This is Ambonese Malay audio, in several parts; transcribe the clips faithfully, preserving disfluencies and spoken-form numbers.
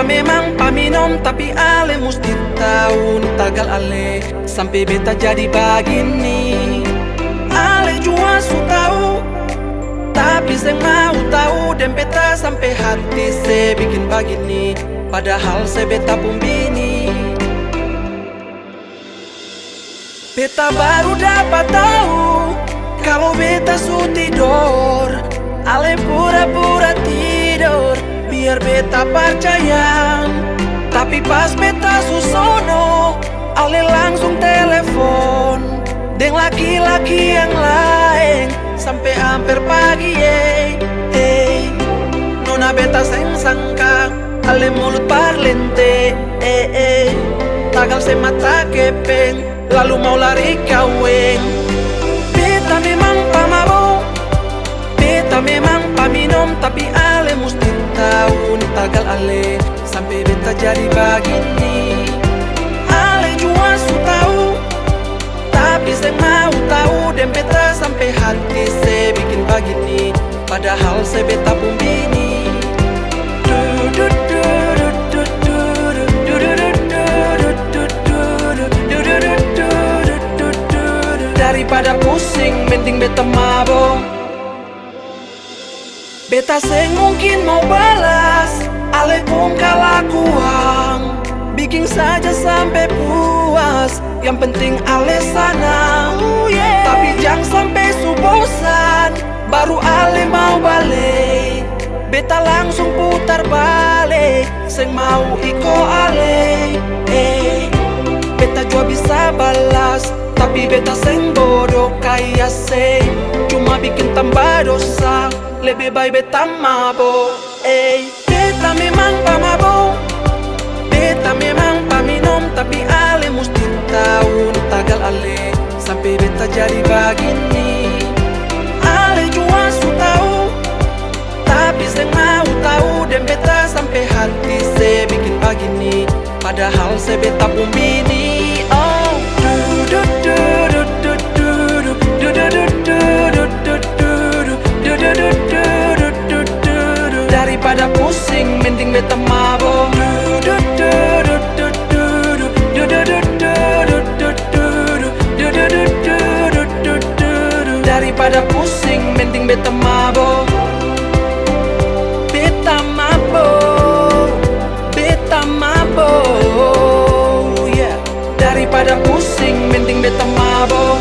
Memang paminom, tapi ale musti tau ni tagal ale sampe beta jadi bagini. Ale jua su tau, tapi seng mau tau deng beta sampe hati se bikin bagini, padahal se beta pung bini. Beta baru dapa tau, kalo beta su tidor, ale pura-pura tidor, biar beta parcaya. Tapi pas beta su sono, ale langsung telepon deng laki-laki yang laeng sampe amper pagi, ei, ei. Nona beta seng sangka, ale mulut parlente, eh, eh. Tagal se mata kepeng, lalu mau lari kaweng. Beta memang pamabo, beta memang paminom, tapi ale musti tau ni tagal ale sampe beta jadi bagini. Ale jua su tau, tapi seng mau tau deng beta sampe hati se bikin bagini. Padahal se beta pung bini. Daripada pusing, mending beta mabo. Beta seng mungkin mau balas ale pung kalakuan. Biking saja sampe puas, yang penting ale sanang. Tapi jang sampe su bosan, baru ale mau bale. Beta langsung putar bale, seng mau iko ale. Eh, beta jua bisa balas, tapi beta seng bodo kaya se, cuma bikin tamba dosa. Lebe bae beta mabo, ei. Beta memang pamabo, beta memang paminom, tapi ale musti tau ni tagal ale sampe beta jadi bagini. Ale jua su tau, tapi seng mau tau deng beta sampe hati se bikin bagini. Padahal se beta pung bini, oh. Daripada pusing, mending beta mabo. Daripada pusing, mending beta mabo. Beta mabo, beta mabo, yeah. Daripada pusing, mending beta mabo.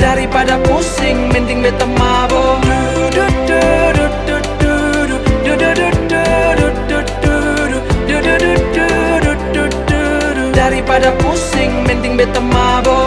Daripada pusing, mending beta mabo. Daripada pusing, mending beta mabo.